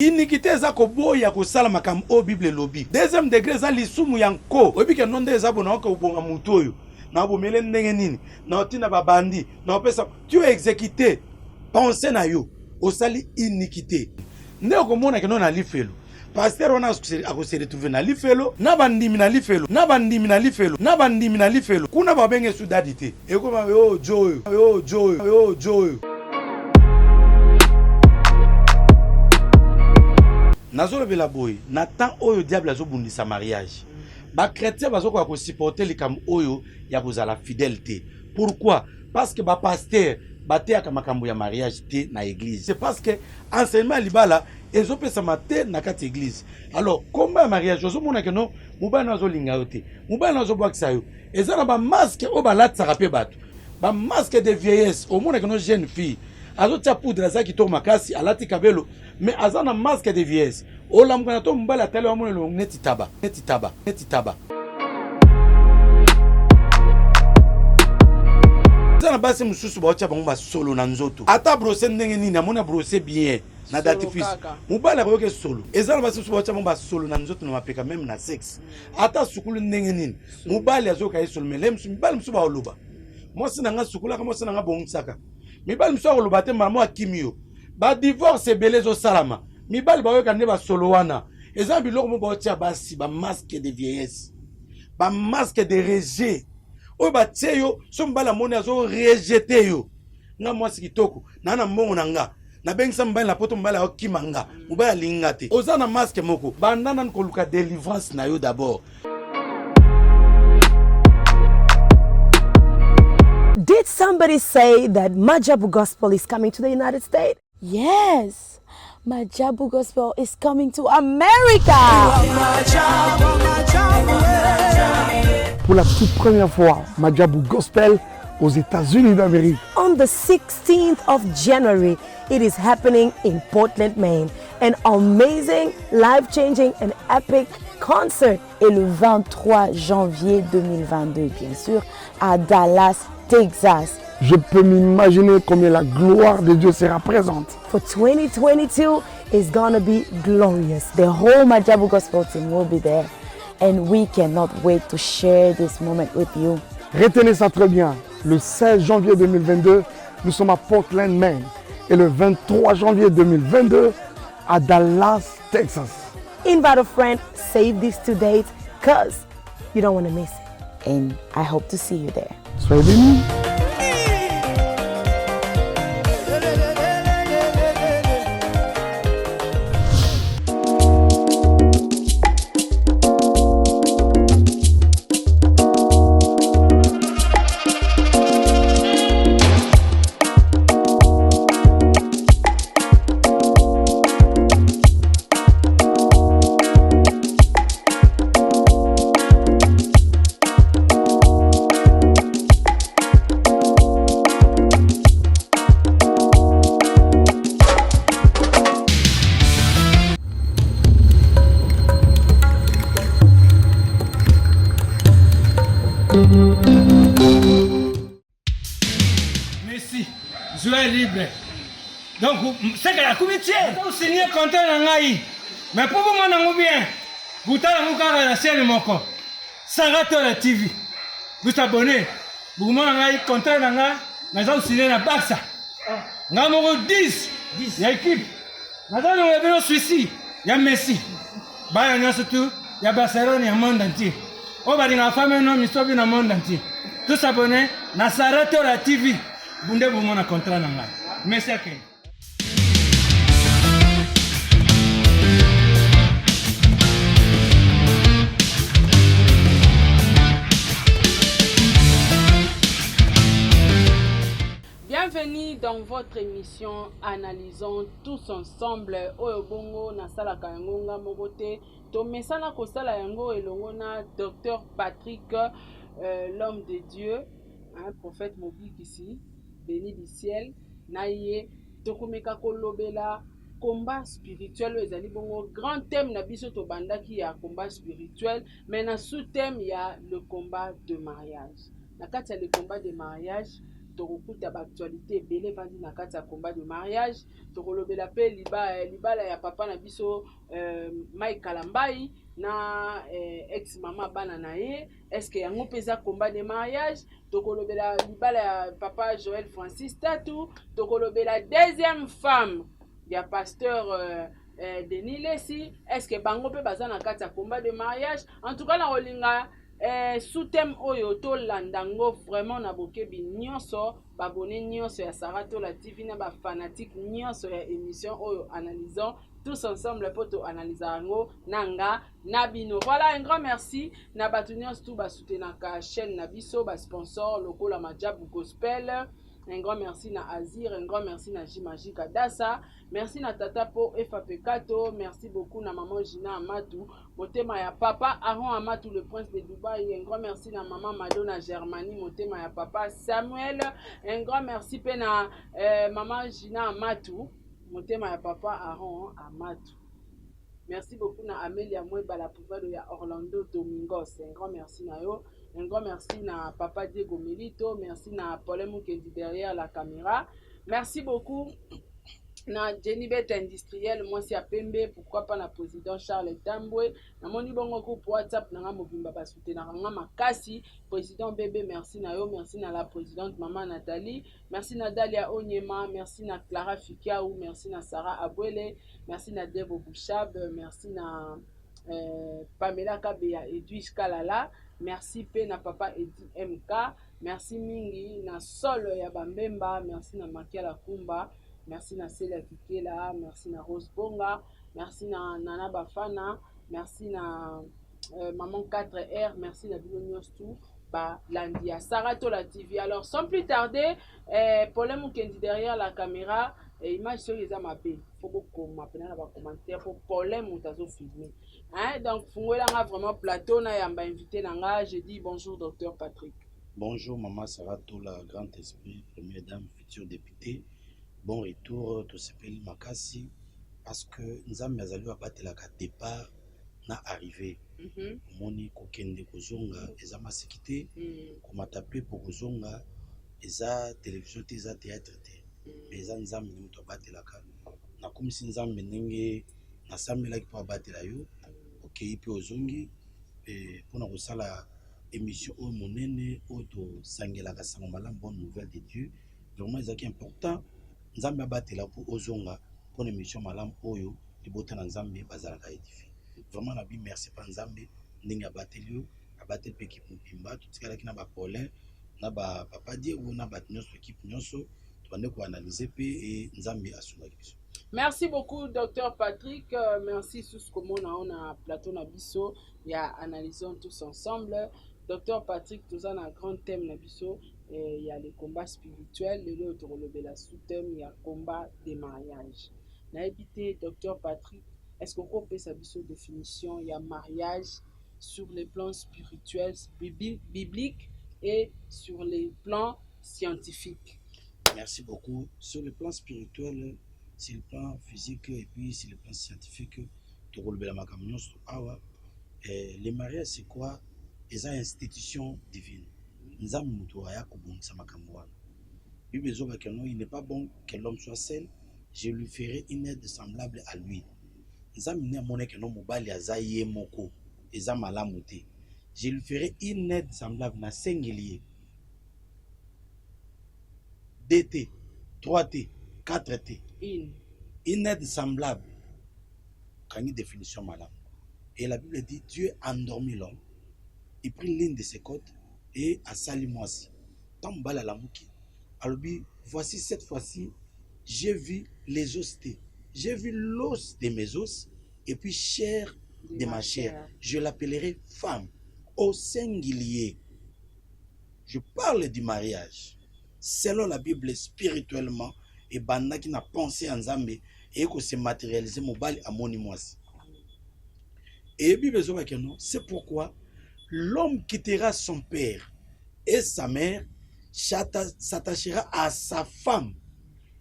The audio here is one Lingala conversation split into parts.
Iniquite eza koboya kosala makambo oyo Bible elobi. Deuxième degré eza lisumu ya nko. Oyebi ke no nde eza bona oke obonga mutu oyo. Na obomele ndenge nini? Na otinda ba bandi, na opesa tu exécuter pensée na yo. Osali iniquite. Nde okomona ke no na lifelo. Pasteur wana ako se retrouver na lifelo, na bandimi na lifelo, na bandimi na lifelo, na bandimi na lifelo. Kuna babenge su dadi te. Ekoma yo jo oyo, yo jo oyo, yo jo oyo. Nazolobela boye na temps oyo diable azobundisa mariage, ba chrétien bazokoka kosupporter likambo oyo ya kozala fidèle te. Pourquoi? Parce que ba pasteur bateyaka makambo ya mariage te na église. C'est parce que enseignement ya libala ezopesama te na kati ya église. Alors komba ya mariage ozomona ke no mobali no azolinga yo te, mobali no azobwakisa yo. Eza na ba masque oyo balatisaka mpe bato, ba masque de vieillesse. Omonaka no jeune fille azotia poudre, aza kitoko makasi, alati kabelo, mais aza na masque de vieillesse. Olamuka na to mobali atali wamona elongi neti taba, neti taba, neti taba. Eza na basi mosusu baotia bango basolo na nzoto, ata brose ndenge nini, amoni abrose bien na dentifrice, mobali akoyoka solo. Eza na basi mosusu baotia bango basolo na nzoto, na mapeka, meme na sexe, ata sukulu ndenge nini, mobali azoyoka ye solo. Mele mosusu mibali mosusu baoloba mwasi na nga sukulaka, mwasi na nga bongisaka. Mibali mosusu akoloba te, mama akimi yo. Badivorce ebele ezosalama, mibali bayoka nde basolo wana. Eza na biloko moko baotia basi, bamasque de vieillesse, bamasque de rejet oyo batie yo. So mobali amoni azo rejete yo, nga mwasi kitoko naa na mbongo na nga, nabengisa mobali na poto, mobali akokima nga, mobali alingi nga te. Oza na masque moko, banda nanu koluka délivrance na yo d'abord. Did somebody say that Majabu Gospel is coming to the United States? Yes, Majabu Gospel is coming to America. Pour la toute première fois, Majabu Gospel aux États-Unis d'Amérique. On the 16th of January, it is happening in Portland, Maine. An amazing, life-changing and epic concert. Et le 23 janvier 2022, bien sûr, à Dallas, Texas. Je peux m'imaginer combien la gloire de Dieu sera présente. For 2022 is gonna be glorious. The whole Majabu Gospel team will be there. And we cannot wait to share this moment with you. Retenez ça très bien. Le 16 janvier 2022, nous sommes à Portland, Maine. Et le 23 janvier 2022, à Dallas, Texas. Invite a friend, save these two dates, cause you don't want to miss it. And I hope to see you there. Soyez bénis. Messi, joueur libre. Donc, seke akomi tie osigne contrat na ngai mais mpo bomona yango bien botala yango kaka na chaîne moko Saratola TV. Bosabone bokomona ngai contrat na ngai naza kosigne na Barça. Ngai moko 10 ya équipe naza longola bino Suisse ya Messi bana nyonso tu ya Barcelone ya monde entier oyo balingaka fame no misobi na monde entier tosabone na Saratola TV bunde bomona contrat na ngai Messi akende. Bienvenue dans votre émission Analysons tous ensemble. Oyo bongo nasalaka yango nga moko te. Tomesana kosala yango elongo na Docteur Patrick, euh, l'homme de Dieu, hein, prophète Mobikisi, béni du ciel. Na ye tokomeka kolobela combat spirituel oyo ezali bongo grand thème na biso tobandaki ya combat spirituel mais na sous thème ya le combat de mariage. Na kati ya le combat de mariage, Tokokuta ba actualité ebele evandi na kati ya combat de mariage. Tokolobela mpe libala ya papa na biso Mike Kalambayi na ex mama bana na ye. Est-ce que yango mpe eza combat de mariage? Tokolobela libala ya papa Joël Francis Tatu. Tokolobela deuxième femme ya pasteur Denis Lessi. Est-ce que bango mpe baza na kati ya combat de mariage? En tout cas, na kolinga sous-thème oyo tolanda yango vraiment na bokebi nyonso. Ba abonnés nyonso ya Sarah Tola TV na ba fanatiques nyonso ya émission oyo Analysons tous ensemble, mpo toanalyser yango na nga na bino. Voilà, un grand merci na bato nyonso tu basoutenaka chaîne na biso, ba sponsors lokola Majabu Gospel. Un grand merci na Azir, un grand merci na Jimagika Dasa, merci na tata po Efapekato, merci beaucoup na maman Gina Amatu, motema ya papa Aaron Amatu, le prince de Dubaï. Un grand merci na maman Madonna Germanie, motema ya papa Samuel. Un grand merci mpe na maman Gina Amatu, motema ya papa Aaron Amatu. Merci beaucoup na Amelia Mweba, la privado ya Orlando Domingos. Un grand merci na yo. Un grand merci na papa Diego Milito. Merci na Paulin Mukendi derrière la caméra. Merci beaucoup na Jenny Bet industriel, mwasi ya pembe. Pourquoi pas na président Charles Tambwe. Namoni bongo groupe WhatsApp na nga mobimba, basoutenaka nga makasi. Président Bébé, merci na yo. Merci na la présidente mama Nathalie. Merci na Dalia Onyema, merci na Clara Fikiaou, merci na Sarah Abwele, merci na Debo Bouchab, merci na Pamela Kabeya, Edwige Kalala, merci mpe na papa Edi MK, merci mingi na Solo ya Bambemba, merci na Makiala Kumba, merci na Celia Kikela, merci na Rose Bonga, merci na Nana Bafana, merci na maman 4R, merci na bino nyonso tu balandi ya Sarah Tola TV. Alors, sans plus tarder, Paulin Mukendi derrière la caméra, image soki eza mabe, faut bokoma mpena na ba commentaires, po Paulin moto azofilme, hein. Donc fungwelanga vraiment plateau na yamba invité na nga. Je dis bonjour, docteur Patrick. Bonjour maman Sarah Tola, grand esprit, première dame, future députée. Bon retour. Tosepeli makasi parce que Nzambe azali oyo abatelaka départ na arrivée. Omoni, kokende kozonga eza maseki te. Komata mpe po kozonga eza télévision te, eza théâtre te, mais eza Nzambe nde moto abatelaka. Nakomisi Nzambe ndenge nasambelaki mpo abatela yo, okei mpe ozongi mpona kosala émission oyo monene oyo tosangelaka sango malamu, bonne nouvelle de Dieu. Vraiment ezalaki important Nzambe abatela mpo ozonga mpona émission malamu oyo libota na Nzambe bazalaka édifié. Vraiment nabi merci mpa Nzambe ndenge abateli yo, abateli mpe équipe mobimba. Totikalaki na bapaulin na bapapa Diego na bato nyonso, équipe nyonso, tobande koanalyser mpe e Nzambe asungaki biso. Merci beaucoup, docteur Patrick. Merci sus komona o na plateau na biso ya Analysons tous ensemble. Docteur Patrick, toza na grand thème na biso ya le combat spirituel. Lelo tokolobela sous-thème ya combat de mariage. Nayebi te, docteur Patrick, est-ce que okopesa biso définition ya mariage sur le plan spirituel, biblique et sur les plans scientifiques? Merci beaucoup. Sur le plan spirituel, sur le plan physique et puis sur le plan scientifique, tokolobela makambo nyonso awa. Le mariage, c'est quoi? Eza institution divine. Nzambe moto aya kobongisa makambo wana. Bible ezobaka no: "Il n'est pas bon que l'homme soit seul, je lui ferai une aide semblable à lui." Nzambe nde amonaki no mobali aza ye moko eza malamu te. Je lui ferai une aide semblable, nasengeli ye 2 te, 3 te, 4 te. Une. Une aide semblable. Okangi définition malamu. Et la Bible dit: Dieu endormit l'homme, il prit l'une de ses côtes et asali mwasi. Ntango mobali alamuki, alobi: "Voici, cette fois-ci j'ai vu les os te, j'ai vu l'os de mes os et puis chair de ma chair, je l'appellerai femme", au singulier. Je parle du mariage selon la Bible. Spirituellement, ebandaki na pensée ya Nzambe, eye kose matérialiser, mobali amoni mwasi. Et Bible ezobaki non: "C'est pourquoi l'homme quittera son père et sa mère, s'attachera à sa femme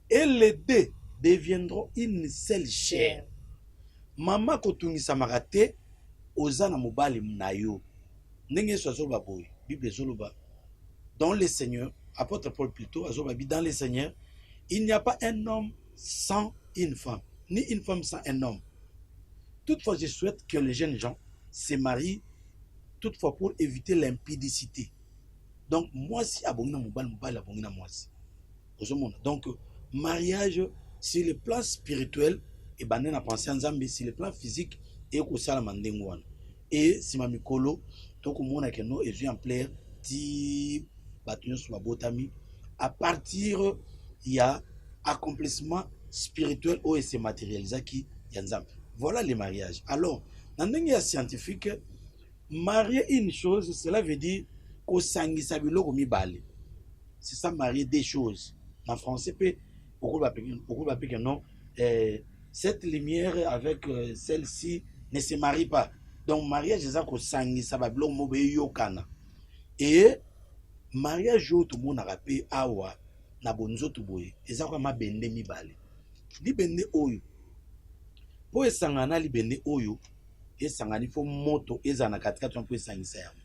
et les deux deviendront une seule chair." Mama, kotungisamaka te, oza na mobali na yo. Ndenge Yesu azoloba boye, Bible ezoloba dans le Seigneur. Apôtre Paul plutôt, azoba bi dans le Seigneur, il n'y a pas un homme sans une femme, ni une femme sans un homme. Toutefois, je souhaite que les jeunes gens se marient, toutefois pour éviter l'impudicité. Donc, mwasi abongi na mobali, mobali abongi na mwasi. Ozomona. Donc, mariage sur le plan spirituel ebandi na pensée ya Nzambe, sur le plan physique ekosalama ndenge wana. E nsima mikolo tokomona ke no ezwi ampleur ti bato nyonso babotami à partir ya accomplissement spirituel oyo ese matérialisaki ya Nzambe. Voilà le mariage. Alors, na ndenge ya scientifique, marier une chose, cela veut dire kosangisa biloko mibale. C'est ça, marier des choses. Na français mpe okoloba mpe ke non, cette lumière avec celle-ci ne se marie pas. Donc mariage eza kosangisa babiloko moko eyokana. E mariage oyo tomonaka mpe awa na bonzoto boye eza kaka mabende mibale. Libende oyo mpo esangana na libende oyo esangani, fo moto ezala na katikati wana mpo esangisa yango.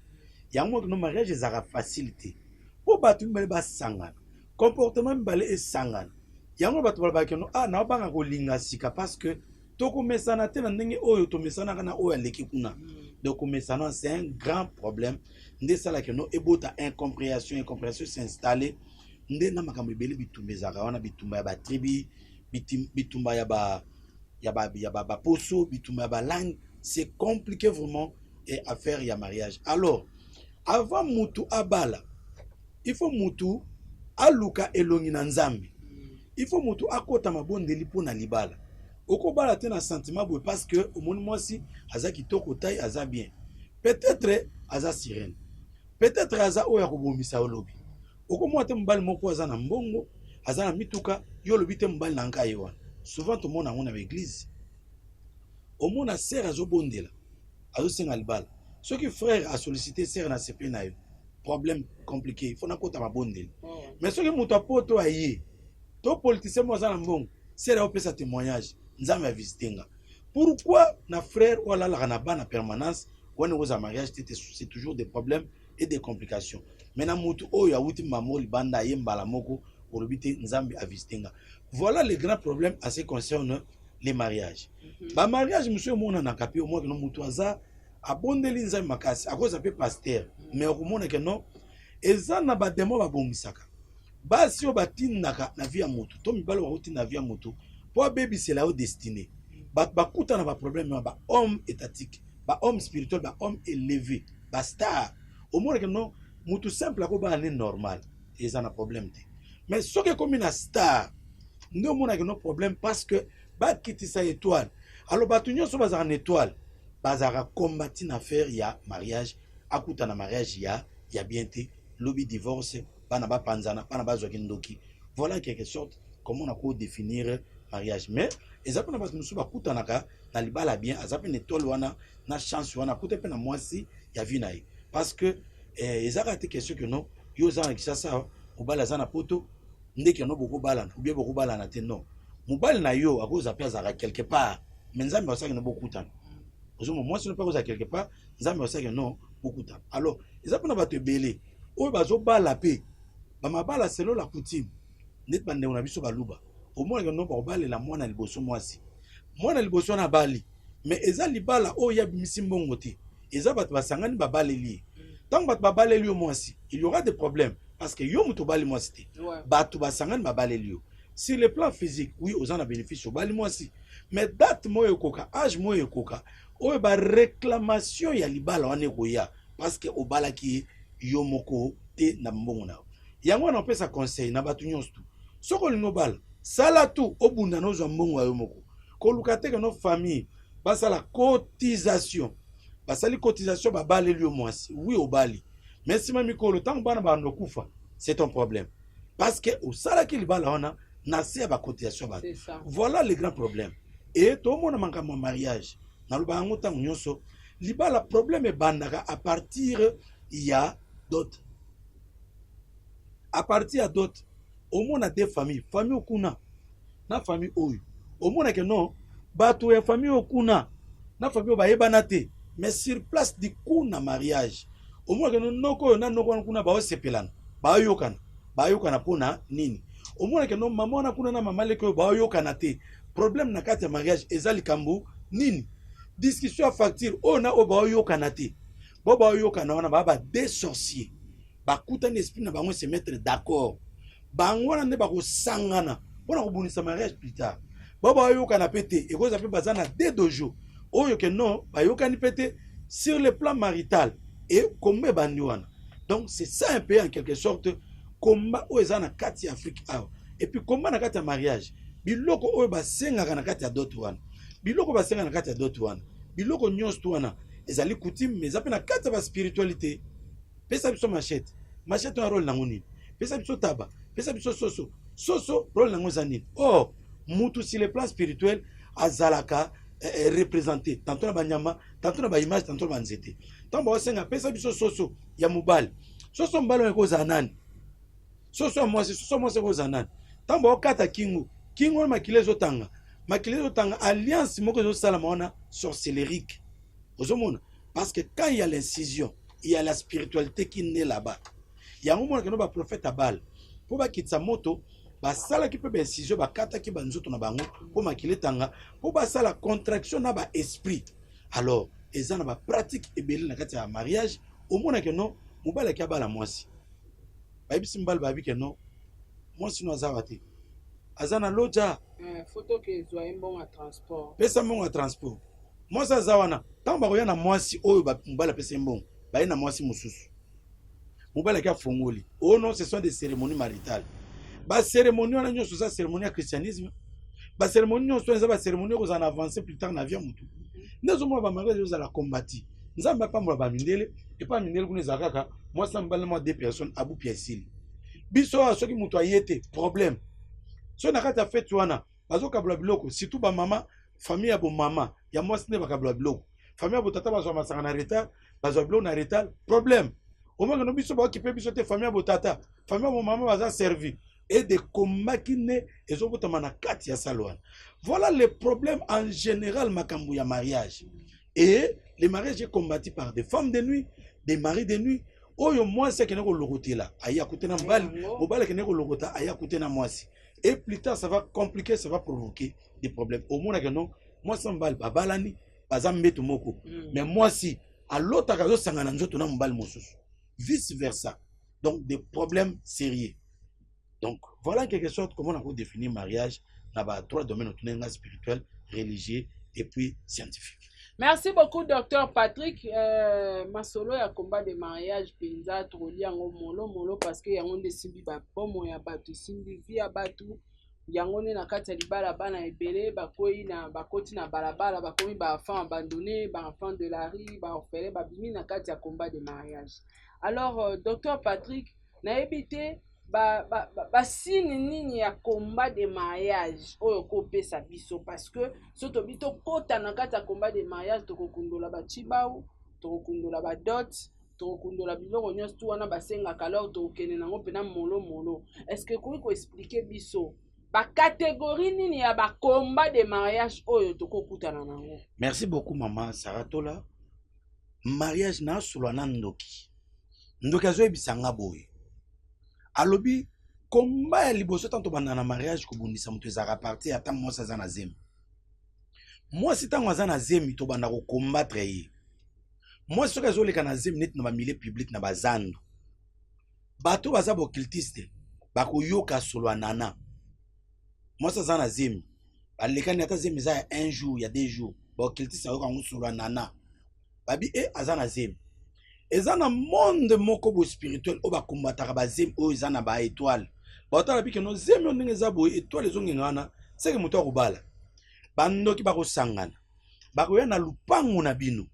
Yango moko no mariage ezalaka facile te mpo bato mibale basangana, comportement mibale esangana. Yango bato balobaka no ah, naobanga kolinga sika parce que tokomesana te na ndenge oyo tomesanaka na oyo aleki kuna. Donc komesana, c'est un grand problème. Nde esalaka no ebota incompréhension, incompréhension s'installe nde na makambo ebele. Bitumba ezalaka wana, bitumba ya batribu, bitumba ya ba baposo, bitumba ya balangue. C'est compliqué vraiment et affaire ya mariage. Alors, avant mutu abala, il faut mutu aluka elongi na Nzambe, il faut mutu akota mabondeli mpo na libala. Okobala te na sentiment boye parce que omoni mwasi aza kitoko, tai aza bien, peut-être aza sirène, peut-être aza oyo akobomisa yo lobi. Okomona te mobali moko aza na mbongo, aza na mituka, yo olobi te mobali na ngai ye wana. Souvent tomona yango na baeglise, omona sœur azobondela, azosenga libala. Soki frère asollicite sœur na sepe na yo, problème compliqué, il faut nakota mabondeli. Mais soki moto apoto aye to politicien mo aza na mbongo, sœur aopesa témoignage: Nzambe avisite nga. Pourquoi na frère oyo alalaka na bana permanence wana ekozala mariage te? C'est toujours des problèmes et des complications. Mais na motu oyo awuti mamo libanda, aye mbala moko, olobi te Nzambe avisite nga. Voilà le grand problème à ce qui concerne les mariages. Bamariage mosusu emonanaka mpe, omonaka no motu aza abondeli Nzambe makasi, akoza mpe pasteur, mais okomonaka no eza na badémon babongisaka basi oyo batindaka na vie ya motu to mibali bakotinda na vie ya motu mpo abebisela yo destinée. Bato bakutana baproblème wana, bahomme étatique, bahomme spirituel, bahomme élevé, bastar. Omonaka no motu simple akobala ne normal, eza na problème te. Mais soki ekomi na star nde omonaka no problème, parce que bakitisa étoile. Alors bato nyonso bazalaka na étoile bazalaka kombati na affaire ya mariage, akuta na mariage ya bien te, lobi divorce, bana bapanzana, bana bazwaki ndoki. Voilà quelque sorte comment on a définir mariage. Mais eza mpona bato mosusu bakutanaka na libala bien, aza mpe na étoile wana, na chance wana, akuta mpe na mwasi ya vie na ye. Parce que eza kaka te question que non, yo oza na Kinshasa, mobali aza na Poto, ndeke no bokobalana ou bien bokobalana te. Non, mobali na yo akozala mpe azalaka quelque part, mais Nzambe asalaki no bokutana. Ozomona mwasi no mpe akozala quelque part, Nzambe asalaki no bokutana. Alors eza mpona bato ebele oyo bazobala mpe bamabala selon la coutume, neti bandeko na biso baluba. Omonaka no bakobalela mwana liboso mwasi, mwana liboso wana abali, mais eza libala oyo abimisi mbongo te, eza bato basangani babaleli ye. Ntango bato babaleli yo mwasi, il y aura des problèmes parce que yo moto obali mwasi te. Bato basangani babaleli yo. Sur le plan physique, oui, oza na bénéfice, obali mwasi, mais date moko ekoka, âge moko ekoka oyo baréclamation ya libala wana ekoya, parce que obalaki ye yo moko te na mbongo na yo. Yango wana opesa conseil na bato nyonso tu: soki olingi obala, sala tu obunda na ozwa mbongo ya yo moko. Koluka te keno famille basala cotisation. Basali cotisation, babaleli yo mwasi, oui, obali, mais nsima mikolo ntango bana bando okufa, c'est ton problème, parce que osalaki libala wana na se ya bacotisation bato. C'est ça. Voilà le grand problème. E tomona makambo ya mariage, naloba yango ntango nyonso, libala problème ebandaka à partir ya dot. À partir ya dot, omona deux famille, famille okuna na famille oyo, omonake non, bato ya famille oyo kuna na famille oyo bayebana te. Mais sur place du coup na mariage, omonake no noko oyo na noko wana kuna baosepelana, baoyokana. Bayokana mpona nini? Omonake no mama wana kuna na mama leki oyo bayokana te. Problème na kati ya mariage eza likambo nini? Discussion ya facture oyo na oyo baoyokana te. Bo baoyokana wana baa ba deux sorciers, bakutani, esprit na bango se mettre d'accord. Bango wana nde bakosangana mpona kobundisa mariage plus tard. Bao bayokana mpe te, ekozala mpe baza na deux dojo oyo ke non, bayokani mpe te sur le plan marital e komba ebandi wana. Donc c'est ça un peu, en quelque sorte, komba oyo eza na kati ya Afrique awa. Et puis komba na kati ya mariage, biloko oyo basengaka na kati ya dot wana, biloko basengaka na kati ya dot wana, biloko nyonso to wana ezali coutume, mais eza mpe na kati ya baspiritualité. Pesa biso machette, machette wana role nango nini? Pesa biso taba, pesa biso soso, soso role nango eza nini? Or mutu sur le plan spirituel azalaka représenté tantôt na banyama, tantôt na baimage, tantôt na banzete. Ntango baosenga pesa biso soso ya mobali, soso mobali oyo ekozala nani? Soso ya mwasi, soso ya mwasi ekozala nani? Ntango baokata kingo, kingo wana makila ezotanga, makila ezotanga, alliance moko ezosalama wana sorcellerique. Ozomona, parce que quand il y a l'incision, il y a la spiritualité qui naît là-bas. Yango mona keno baprophète ya Baal, mpo bakitisa moto, basalaki mpe baincision, bakataki banzoto na bango mpo makila etanga, mpo basala contraction na baesprit. Alors eza na bapratique ebele na kati ya mariage. Omonake no mobali aki abala mwasi, bayebisi mobali, bayebi ke no mwasi no aza awa te, aza na loja. Foto ke ezwa ye mbongo ya transport. Pesa mbongo ya transport, mwasi aza wana. Ntango bakoya na mwasi oyo mobali apesa ye mbongo, baye na mwasi mosusu, mobali aki afongoli. Oh non, ce sont des cérémonies maritales. Bacérémonie wana nyonso eza cérémonie ya christianisme. Bacérémonie nyonso wana eza bacérémonie ekozala na avancé plus tard na vie ya motu. Nde ozomona bamariage ezala kombati. Nzambe apambola bamindele. Epa mindele kuna ezala kaka mwasi na mobali na mwa deux personnes, abupi esili. Biso awa, soki moto aye te, problème. So na kati ya fete wana bazokabola biloko, surtout bamama, famille ya bomama ya mwasi nde bakabola biloko. Famille ya botata bazwa masanga na retard, bazwa biloko na retard, problème. Omokeno biso baokipe biso te, famille ya botata, famille ya bomama baza servi et de kombaki nde ezobotama na kati ya salle wana. Voilà le problème en général, makambo ya mariage. Et le mariage est combattu par des femmes de nuit, des maris de nuit oyo mwasi akende kolokotela, aye akute na mobali, mobali akende kolokota, aye akute na mwasi. Et plus tard ça va compliquer, ça va provoquer des problèmes. Omonaka non, mwasi na mobali babalani, baza mbeto moko, mais mwasi alotaka azosanga na nzoto na mobali mosusu, vice versa. Donc des problèmes sérieux. Donc voilà en quelque sorte comment on définir mariage na ba trois domaines otunenga: spirituel, religieux et puis scientifique. Merci beaucoup, docteur Patrick. Masolo ya combat de mariage mpenza tokolia yango molo molo, parce que yango nde esimbi babomo ya bato, esimbi vie ya bato. Yango nde na kati ya libala bana ebele bakwei na bakoti na balabala, bakomi baenfant abandonné, baenfant de la rue, baorphelin, babimi na kati ya combat de mariage. Alors docteur Patrick, nayebi te basigne ba, ba nini ya combat de mariage oyo kopesa biso, parce que so tobi tokɔta na kati ya combat de mariage, tokokundola bachibau, tokokundola badot, tokokundola biloko nyonso tu wana basengaka. Alors tokokende nango mpena molo molo. Est ce que ekoki koexpliquer biso bacatégorie nini ya bacombat de mariage oyo tokokutana nango? Merci beaucoup, mama Saratola. Mariage, nasolwa na ndoki. Ndoki azoyebisa nga boye, alobi komba ya liboso ntango tobanda na mariage kobundisa moto ezalaka parti ata mwasi aza na zemi. Mwasi ntango aza na zemi, tobanda kocombattre ye. Mwasi soki azoleka na zemi neti na bamilieu public, na bazandu, bato baza baoccultiste bakoyoka solo ya nana. Mwasi aza na zemi, balekani, ata zemi eza ya un jour, ya 2 jours, baoccultiste bayoka yango, solo ya nana, babi e aza na zemi. Eza na monde moko boye spirituel oyo bakombataka bazemi oyo eza na baétoile. Baotala bikeno zemi oyo ndenge eza boye, étoile ezongenga wana, seke moto akobala. Bandoki bakosangana, bakoya na lupangu na bino,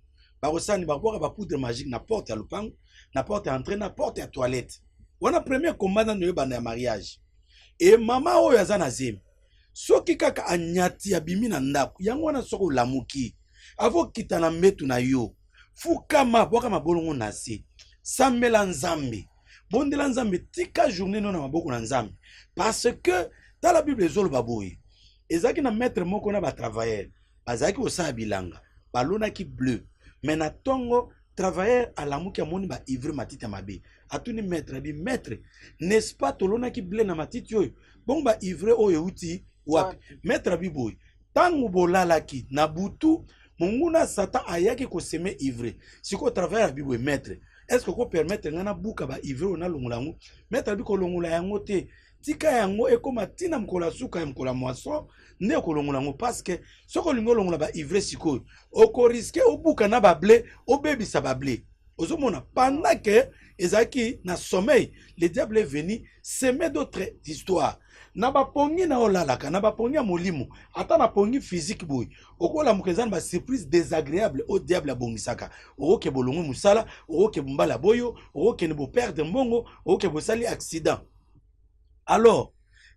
bakosani, bakobwaka bapoudre magique na porte ya lupangu, na porte ya entrée, na porte ya toilette wana. Premier combat nano oyebanda ya mariage. E mama oyo aza na zemi, soki kaka anyati, abimi na ndako yango wana, soki olamuki, avokita na mbetu na yo, fukama, bwaka mabolongo na se, sambela Nzambe, bondela Nzambe, tika journée no na maboko na Nzambe. Parce que tala, Bible ezoloba boye: ezalaki na maître moko na batravailleur, bazalaki kosala bilanga, balonaki blé, mais na ntongo Travailleur alamuki, amoni ba ivre, matiti ya mabe. Atuni maître, abi: "Maître, n'est-ce pas tolonaki blé na matiti oyo? Bongo ba ivre oyo euti wapi?" Maître abi boye: "Ntango bolalaki na butu, monguna Satan ayaki kosemer ivraie." Sikoyo travailleur abi boye: "Maître, est ce que okopermettre ngai nabuka ba ivraie oyo, nalongola yango?" Maître abi: "Kolongola yango te, tika yango ekóma ntina mokolo ya suka ya mokolo ya moisson nde okolongola yango, parce que soki olingi olongola ba ivraie sikoyo, okorisquer obuka na ba blé, obebisa ba blé." Ozomona, pendant que ezalaki na sommeil, le diable est venu semer d'autres histoires na bapongi na olalaka, na bapongi ya molimo, ata na pongi physique. Boye okolamuka, eza na basurprise désagréable oyo diable abongisaka. Okoke bolongwe mosala, okoke bombala boyo, okokende boperdre mbongo, okoke bosali accident. Alors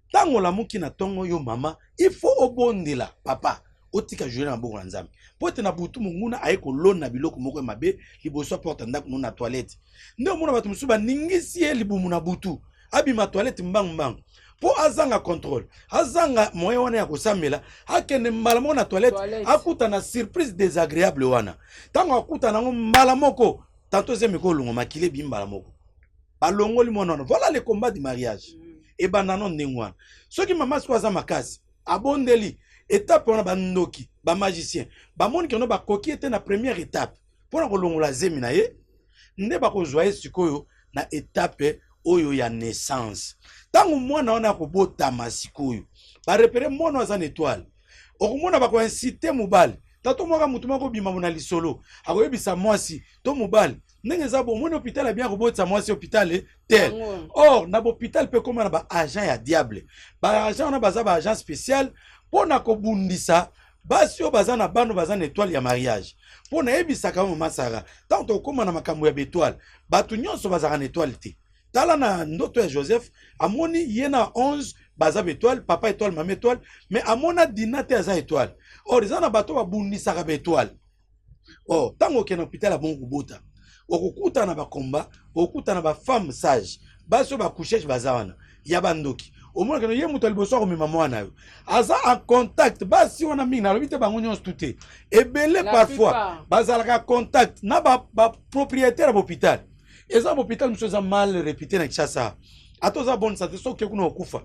ntango olamuki na ntongo, yo mama, il faut obondela. Papa, otika journée na maboko na Nzambe, mpo ete na butu monguna aye kolona biloko moko ya mabe liboso ya porte ndako no na toilette. Nde omona bato mosusu baningisi ye libumu na butu, abima toilette mbangu mbangu mpo azanga contrôle, azanga moyen wana ya kosambela, akende mbala moko na toilette, akuta na surprise désagréable wana. Ntango akuta nango mbala moko, tanto ezemi kolongwa, makili ebi mbala moko, balongoli mwana wana. Voilà le combat du mariage. Ebanda no ndenge wana. Soki mama sikoyo aza makasi, abondeli, étape wana bandoki, bamagicien bamoni keno bakoki ete na première étape mpona kolongola zemi na ye, nde bakozwa ye sikoyo na étape oyo ya naissance. Ntango mwana wana akobotama, sikoyo barepérer mwana oyo aza na étoile. Okomona bakoinciter mobali. Tata moko, motu moko obima na lisolo, akoyebisa mwasi to mobali ndenge eza bo: "Omoni hôpital ya bien kobotisa mwasi, hôpital tel." Or na bahôpital mpe ekóma na baagent ya diable. Baagent wana baza baagent spécial mpo na kobundisa basi oyo baza na bano, baza na étoile ya mariage. Mpo nayebisaka mama Sara, ntango tokóma na makambo ya baétoile, bato nyonso bazalaka na étoile te. Tala na ndoto ya Joseph, amoni ye na 11 baza baétoile, papa étoile, mama étoile, mais amona Dina te aza étoile. Or eza na bato babundisaka baétoile. Or ntango okende hôpital abongo kobota, okokutana na bakomba, okokutana na bafemme sage, basi oyo bacouchage baza wana ya bandoki. Omonaka ye moto ya liboso akomema mwana yo aza en contact. Basi wana mingi, nalobi te bango nyonso tu te, ebele parfois bazalaka contact na bapropriétaire ya bahôpital. Eza bahôpital mosusu eza mal réputé na Kinshasa. Ata oza bonne santé, soki oke kuna, okokufa.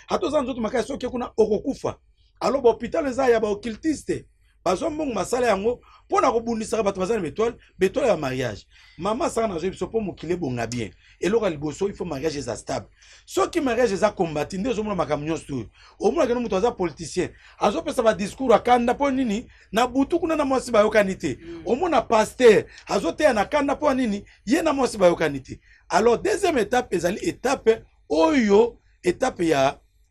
Ata oza nzoto makasi, soki oke kuna, okokufa. Alors bahôpital eza ya baoccultiste, bazwa mbongo, basala yango mpo na kobundisaka bato baza na baétoile, baétoile ya mariage. Mama Sara, nazwi biso mpo mokili ebonga bien. Eloko ya liboso, il faut mariage eza stable. Soki mariage eza kombati, nde ozomona makambo nyonso oyo. Omonaka no moto aza politicien, azopesa badiscours akanda mpo nini? Na butu kuna na mwasi bayokani te. Omona pasteur azoteya na kanda mpo nini? Ye na mwasi bayokani te. Alors deuxième étape ezali étape oyo, étape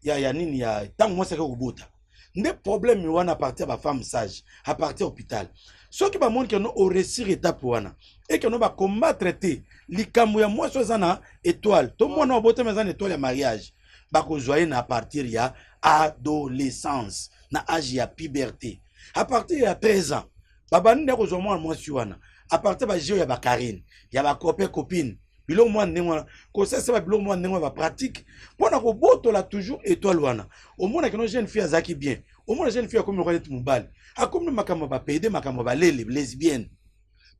ya nini, ya ntango mwasi ake kobota. Nde problème wana à partir ya bafemme sage, à partir hôpital. Soki bamoni keno oréussir étape wana, ekeno bacombattre te likambo ya mwasi oyo eza na étoile to mwana oyo abotami aza na étoile ya mariage, bakozwa ye na partir ya adolescence, na age ya puberté, à partir ya 13 ans. Babandi nde kozwa mwana mwasi wana à partir bajeu ya bakarine, ya bacopain, copine, biloko mwa ndenge wana, kosalisa babiloko mwa ndenge wana, bapratique mpona kobotola toujours étoile wana. Omona keno jeune fille azalaki bien, omona jeune fille akomi lokola neti mobali, akomi na makambo ya bapédé, makambo ya balele, lesbienne.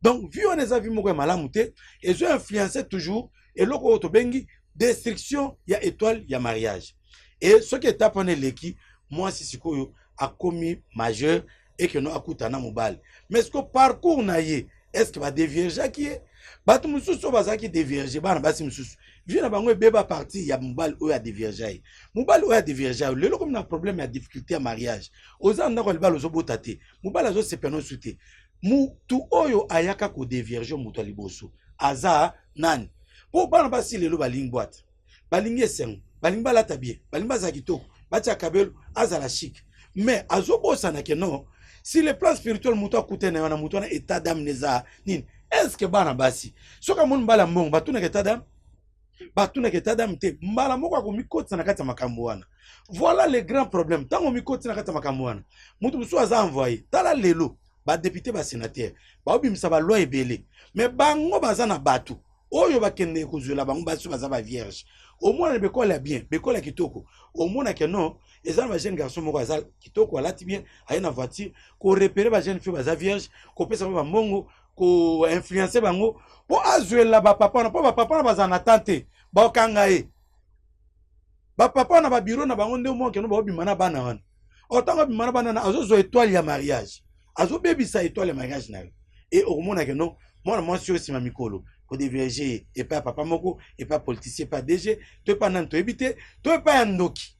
Donc vie wana eza vie moko ya malamu te. Ezo influence toujours eloko oyo tobengi destruction ya étoile ya mariage. E soki étape wana eleki, mwasi sikoyo akomi majeur, ekeno akuta na mobali. Mais siko parcours na ye, est ce que badéviergeaki ye? Bato mosusu oyo bazalaki dévierge, bana basi mosusu, vie na bango ebeba partir ya mobali oyo adévierge ye. Mobali oyo adévierge ye, lelo komi na problème ya difficulté ya mariage. Oza ndako ya libala, ozobota te, mobali azosepela nosu te. Mutu oyo ayaka kodévierge moto ya liboso aza nani? Mpo bana basi lelo balingi boîte, balingi esengo, balingi balata bien, balingi bazala kitoko, batia kabelo, azala chic. Mais azobosana ke non, sur le plan spirituel, moto akute na ye wana, moto wana état d'âme eza nini? Est ce que bana basi, soki amoni mbala mbongo, batunaka état d'âme? Batunaka état d'âme te. Mbala moko akomikotisa na kati ya makambo wana. Voilà le grand problème. Ntango omikotisa na kati ya makambo wana, moto mosusu aza envoyé. Tala lelo badéputé, basénateur baobimisa baloi ebele, mais bango baza na bato oyo bakendeke kozwela bango basi baza bavierge. Omona na bekole ya bien, bekole ya kitoko, omonake non, eza na bajeune garçon moko aza kitoko, alati bien, aye na voiture korepérer bajeune fille baza vierge, kopesa bango bambongo. Koinfluence bango mpo azwela bapapa wana, mpo bapapa wana bazala na temps te, bakanga ye. Bapapa wana babiro na bango nde omokeno baobima na bana wana. Otango abima na bana wana, azozwa étoile ya mariage, azobebisa étoile ya mariage na yo. E okomona ke no mwana mwasi oyo, nsima mikolo kodévierger ye epai ya papa moko, epai ya politicien, epai ya DG, to epai nani toyebi te, to epai ya ndoki.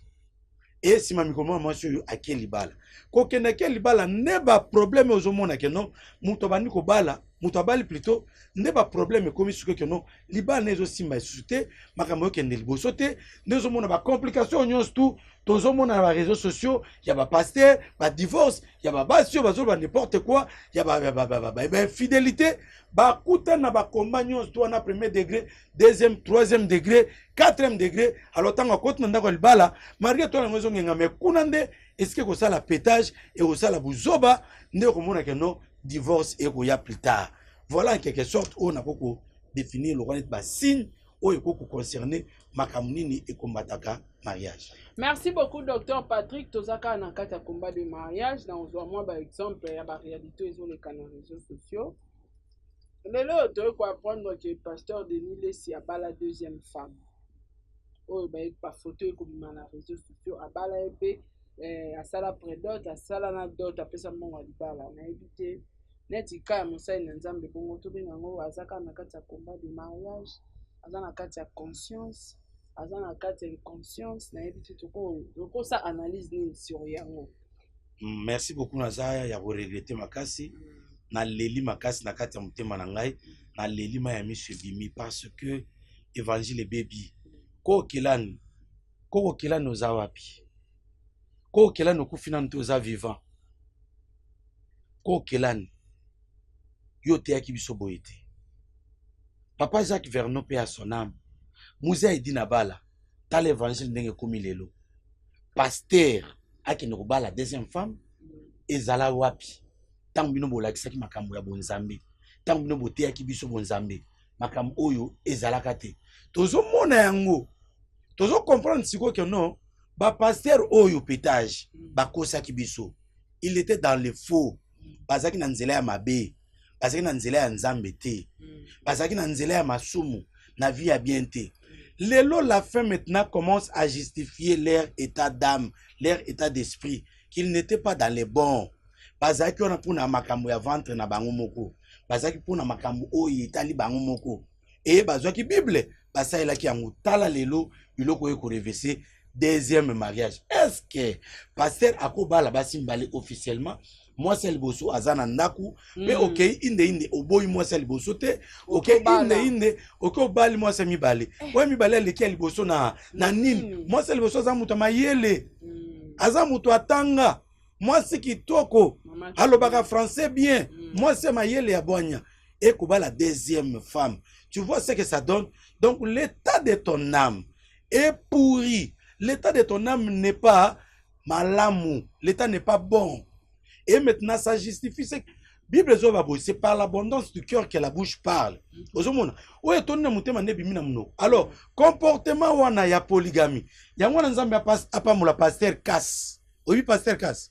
E nsima mikolo mwana mwasi oyo ake libala, kokende ake libala nde baproblème. Ozomona ke no moto abandi kobala, moto abali plutôt, nde baproblème ekomi sikoyo, ke no libala nde ezosimba lisusu te, makambo ekende liboso te. Nde ozomona bacomplication nyonso tu tozomona na baréseaux sociaux ya bapasteur, badivorce ya babasi oyo bazoloba n'importe quoi, ya bainfidélité. Bakuta na bakomba nyonso tu wana, premier degré, deuxième, troisième degré, quatrième degré. Alors ntango akoti na ndako ya libala, malgré to yango ezongenga, mais kuna nde esika ekosala pétage, ekosala buzoba, nde okomona ke no divorce ekoya plus tard. Voilà en quelque sorte oyo nakoki kodéfinir lokola neti basigne oyo ekoki koconcerne makambo nini ekombataka mariage. Merci beaucoup, docteur Patrick. Toza kaka na kati ya combat de mariage. Na ozwa mwa baexemple ya baréalité ezoleka na réseaux sociaux. Lelo oyo toyei koapprendre ke pasteur Denis Lesi abala deuxième femme. Oyo bafoto ekobima na réseaux sociaux, abala ye mpe asala prédot, asala na dot, apesa mbongo ya libala. Nayebi te neti ka ya mosali na Nzambe bongo tobenga yango aza kaka na kati ya combat de mariage, aza na kati ya conscience, aza na kati ya inconscience. Nayebi te tokosa analyse nini sur yango. Merci beaucoup. Naza ya koregretter makasi, naleli makasi na kati ya motema na ngai, naleli, mai ya miso ebimi, parce que évangile ebebi. Kokelani, kokokelani, oza wapi? Kokelani, okufi nanu te, oza vivant. Kokelani, yo oteyaki biso boye te. Papa Jacques Vernaud, mpe ya son âme, Muze Aidi na bala. Tala évangile ndenge ekomi lelo. Pasteur akende kobala deuxième femme, ezala wapi ntango bino bolakisaki makambo ya bonzambe, ntango bino boteyaki biso bonzambe? Makambo oyo ezalaka te. Tozomona yango, tozocomprendre sikoyo ke non, bapasteur oyo pétage bakosaki biso. Il était dans le faux, bazalaki na nzela ya mabe, bazalaki na nzela ya Nzambe te, bazalaki na nzela ya masumu, na vie ya bien te. Lelo la fin maintenant commence à justifier leur état d'âme, leur état d'esprit, qu'il n'était pas dans les bons. Bazalaki wana mpona makambo ya ventre na bango moko, bazalaki mpona makambo oyo etali bango moko. E bazwaki Bible, basalelaki yango. Tala lelo biloko oyo ekorenverser. Deuxième mariage, est ce que pasteur akobala basi mibale officiellement? Mwasi ya liboso aza na ndako mpe okei inde inde, oboyi mwasi ya liboso te, okei inde inde, okei obali mwasi ya mibale. Oyo mibale aleki ya liboso na nini? Mwasi ya liboso aza moto ya mayele, aza moto atanga, mwasi kitoko, alobaka français bien, mwasi ya mayele, ya bwanya. Ekobala deuxième femme, tu vois ce que ça donne? Donc l'état de ton âme est pourri, l'état de ton âme n'est pas malamu, l'état n'est pas bon. Et maintenant ça justifie ce Bible ezoba boye: c'est par l'abondance du cœur que la bouche parle. Ozomona oyo etondi na motema nde ebimi na monoko. Alors comportement wana ya polygamie, yango wana Nzambe apambola pasteur Kas. Oyebi pasteur Kas,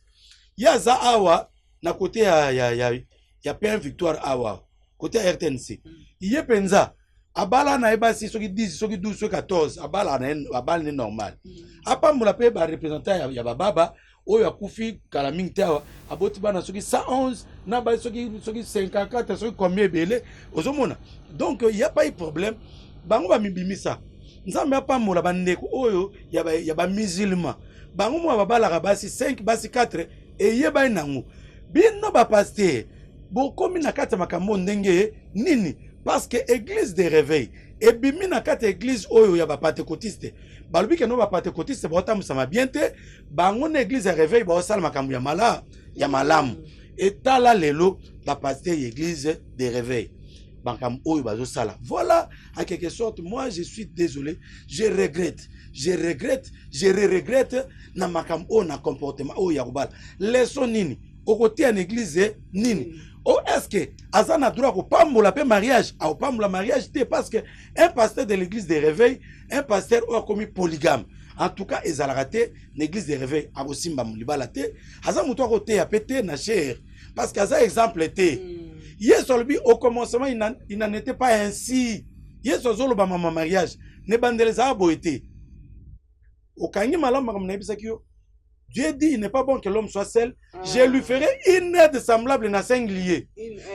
ye aza awa na côté ya PM Victoire, awa côté ya RTNC. Ye mpenza abala na ye basi soki 10, soki 12, soki 14. Abala na ye, abali ne normal. Apambola mpe bareprésentant ya bababa oyo akufi kala mingi te awa, aboti bana soki 111 na basi soki 54, soki combien, ebele. Ozomona, donc ya pas eu problème. Bango bamibimisa. Nzambe apambola bandeko oyo ya bamusulman, bango mwa babalaka basi 5, basi 4, eyebani nango. Bino bapasteur bokomi na kati ya makambo ndenge nini? Parce que église de réveil ebimi na kati ya église oyo ya bapentecôtiste. Balobi ke no, bapentecôtiste baotambwisama bien te, bango na église ya réveil baosala makambo ya malamu. Etala lelo bapasteur ya église de réveil, makambo oyo bazosala. Voilà, en quelque sorte, moi je suis désolé, je regrette, je regrette, je regrette na makambo oyo, na comportement oyo ya kobala. Leçon nini okotia na église nini? O est ce que aza na droit kopambola mpe mariage? Akopambola mariage te, parce que un pasteur de l'église de réveil, un pasteur oyo akomi polygame, en tout cas ezalaka te na église de réveil. Akosimba libala te, aza moto akoteya mpe te na chaire, parce que aza exemple te. Yesu alobi au commencement il n'en était pas ainsi. Yesu azoloba mama mariage ne bandela ezala boye te. Okangi malamu makambo nayebisaki yo. Dieu dit, il n'est pas bon que l'homme soit seul. Ah. Je lui ferai une aide semblable na singulier.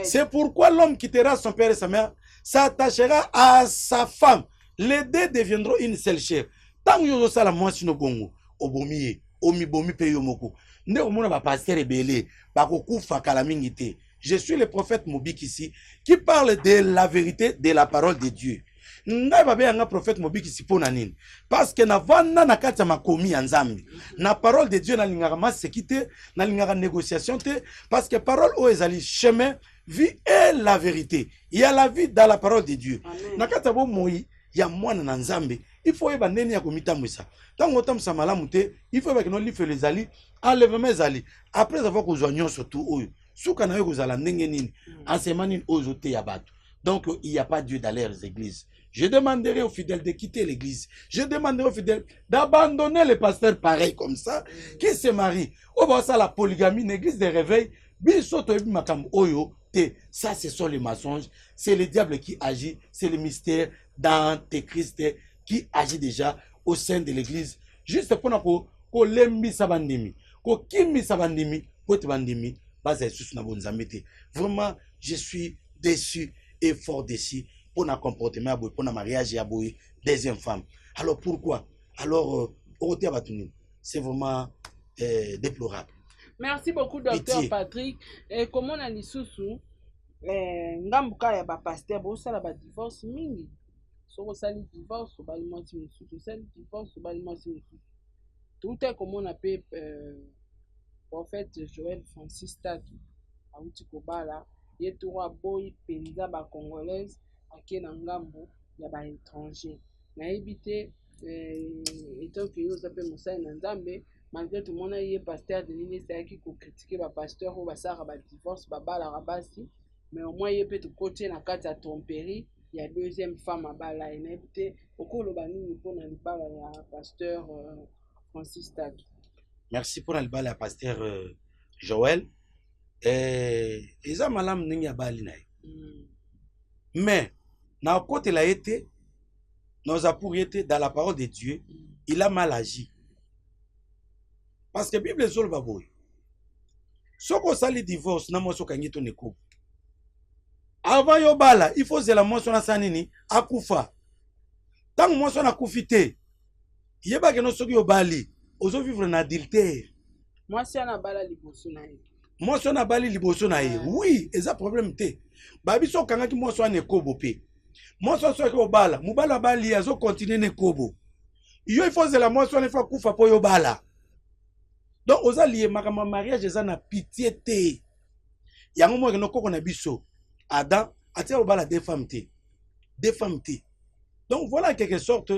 C'est pourquoi l'homme quittera son père et sa mère, s'attachera à sa femme. Les deux deviendront une seule chair. Tant que ozosala mwasi no bongo, obomi ye, omibomi pe yo moko. Nde omona ba pasteur ebele bakokufa kala mingi te. Je suis le prophète Mobikisi qui parle de la vérité de la parole de Dieu. Ngai babenga nga prophète Mobikisi mpo na nini? Parce que navanda na kati ya makomi ya Nzambe. Na parole de Dieu nalingaka maseki te, nalingaka négociation te, parce que parole oyo ezali chemin, vie et la vérité. Il y a la vie dans la parole de Dieu. Na kati ya bomoi ya mwana na Nzambe, il faut oyeba ndenge ya komitambwisa. Ntango otambwisa malamu te, il faut oyeba kino lifelo ezali, enlèvement ezali. Après avoir kozwa nyonso tu oyo, suka na yo ekozala ndenge nini? Enseignement nini oyo ozoteya bato? Donc il n'y a pas Dieu dans leurs églises. Je demanderai aux fidèles de quitter l'église. Je demanderai aux fidèles d'abandonner les pasteurs pareils comme ça, qui se marient. Oyo ça la polygamie, l'église de réveil, biso toyebi makambo oyo te. Ça, ce sont les mensonges. C'est le diable qui agit. C'est le mystère d'Antéchrist qui agit déjà au sein de l'église. Juste pour nous kolembisa bandimi, kokimisa bandimi, po ete bandimi bazala lisusu na bonzambe te. Vraiment, je suis déçu et fort déçu pour na comportement ya boye, pour na mariage ya boye, deuxième femme. Alors pourquoi? Alors okoteya bato nini? C'est vraiment déplorable. Merci beaucoup, docteur Patrick. Et comment na lisusu ngambu kaka ya bapasteur bosala badivorce mingi? Soki osali divorce, obali mwasi mosusu, osali divorce, obali mwasi mosusu. Touta komona mpe prophète Joel Francis Tatu awuti kobala ye toro, aboyi mpenza bacongolaise, ake na ngambu ya baétranger. Nayebi te, étant que yo oza mpe mosali na Nzambe, malgré tomona ye pasteur Denis ezalaki kocritiquer bapasteur oyo basalaka badivorce, babalaka basi, mais au moins ye mpe tokotie na kati ya tromperie ya deuxième femme abala ye. Nayebi te okoloba nini mpona libala ya pasteur Francis Tatu. Merci. Mpona libala ya pasteur Joel, eza malamu ndenge abali na ye, mais nakotela ye te, naza pour ye te. Dans la parole de Dieu, il a mal agi, parce que Bible ezoloba boye: soki osali divorce na mwasi, okangi to na ekobo, avant yo bala, il faut ozela mwasi wana asala nini? Akufa. Ntango mwasi wana akufi te, yebake no soki obali, ozovivre na adultère. Mwasi wana abala liboso na ye. Mwasi wana abali liboso na ye, oui, eza problème te. Babiso okangaki mwasi wana ekobo, mpe mwasi wana soki obala, mobali abali ye, azocontinuer na ekobo. Yo, il faut ozela mwasi wana, il faut akufa mpo yo obala. Donc oza lié. Makambo ya mariage eza na pitié te. Yango moko ekende koko na biso Adam atia kobala deux femmes te, deux femmes te. Donc voilà, en quelque sorte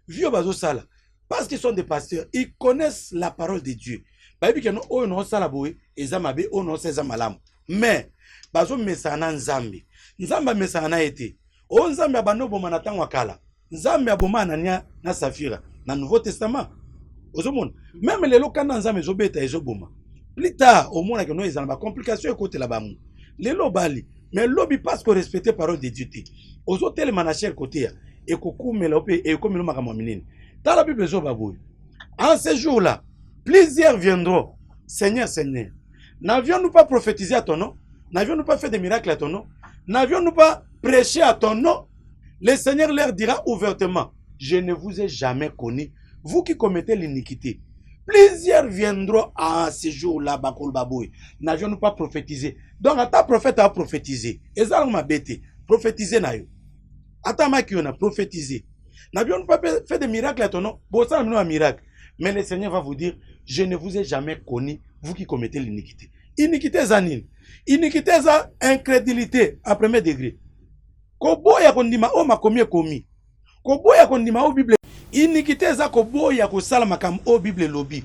vie oyo bazosala, parce qu'ils sont des pasteurs, ils connaissent la parole de Dieu. Bayebi keno oyo naosala boye eza mabe, oyo naosala eza malamu, mais bazomesana na Nzambe. Nzambe amesana na ye te. Oyo Nzambe abanda oboma na ntango ya kala, Nzambe aboma Anania na Safira. Na Nouveau Testament ozomona même lelo kanda Nzambe ezobeta, ezoboma. Plus tard omonaka no eza na bacomplication ekotela bango. Lelo obali, mais lobi, parce que respecter parole de Dieu te, ozotelema na chair koteya, ekokumela mpe ekomela makambo ya minene. Tala, Bible ezoba boye: en ce jour là plusieurs viendront: Seigneur, Seigneur, n'avions-nous pas prophétisé à ton nom? N'avions-nous pas fait des miracles à ton nom? N'avions-nous pas prêché à ton nom? Le Seigneur leur dira ouvertement: je ne vous ai jamais connu, vous qui commettez l'iniquité. Plusieurs viendront à ce jour-là, bakoloba boye: n'avions-nous pas prophétisé? Donc ata prophète a prophétisé, ezalaka mabe te. Prophétiser na yo, ata maki yo na prophétiser, n'avions-nous pas fait des miracles à ton nom? Bosala bino ya miracle, mais le Seigneur va vous dire: je ne vous ai jamais connu, vous qui commettez l'iniquité. Iniquité eza nini? Iniquité eza incrédulité à premier degré, koboya kondima oyo makomi ekomi, koboya kondima oyo Bible. Iniquité eza koboya kosala makambo oyo Bible elobi.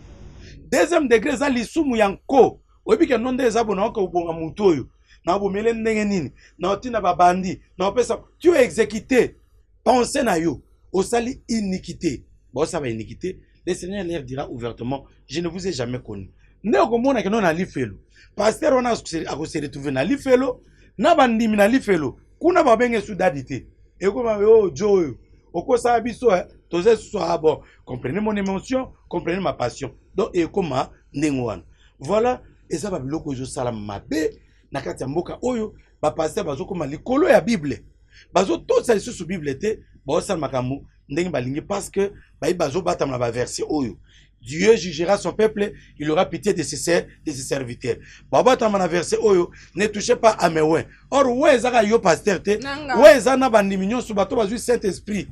Deuxième degré eza lisumu ya nko. Oyebi ke no nde eza bona oke kobonga motu oyo na bomele ndenge nini, na otinda babandi na opesa tu exécuté pensée na yo, osali iniquité. Baosala bainiquité, le Seigneur leur dira ouvertement: je ne vous ai jamais connu. Nde okomona keno na lifelo, pasteur wana akose retrouver na lifelo. Na bandimi na lifelo kuna babenge su dadi te, ekoma oyo oh, jo oyo okosala biso eh, toza lisusu ah bon, comprenez mon émotion, comprenez ma passion. Donc ekoma ndenge wana. Voilà, eza ba biloko ezosala mabe na kati ya mboka oyo. Bapasteur bazokoma likolo ya Bible, bazotosa lisusu Bible te, baosala makambo ndenge balingi parce que bayebi bazobatama na baverset oyo: Dieu jugera son peuple, il aura pitié de ses serviteurs. Babatama na verset oyo: ne touchez pas à mes oints. Or oint ezaka yo pasteur te, oint eza na bandimi nyonso, bato bazwi Saint Esprit.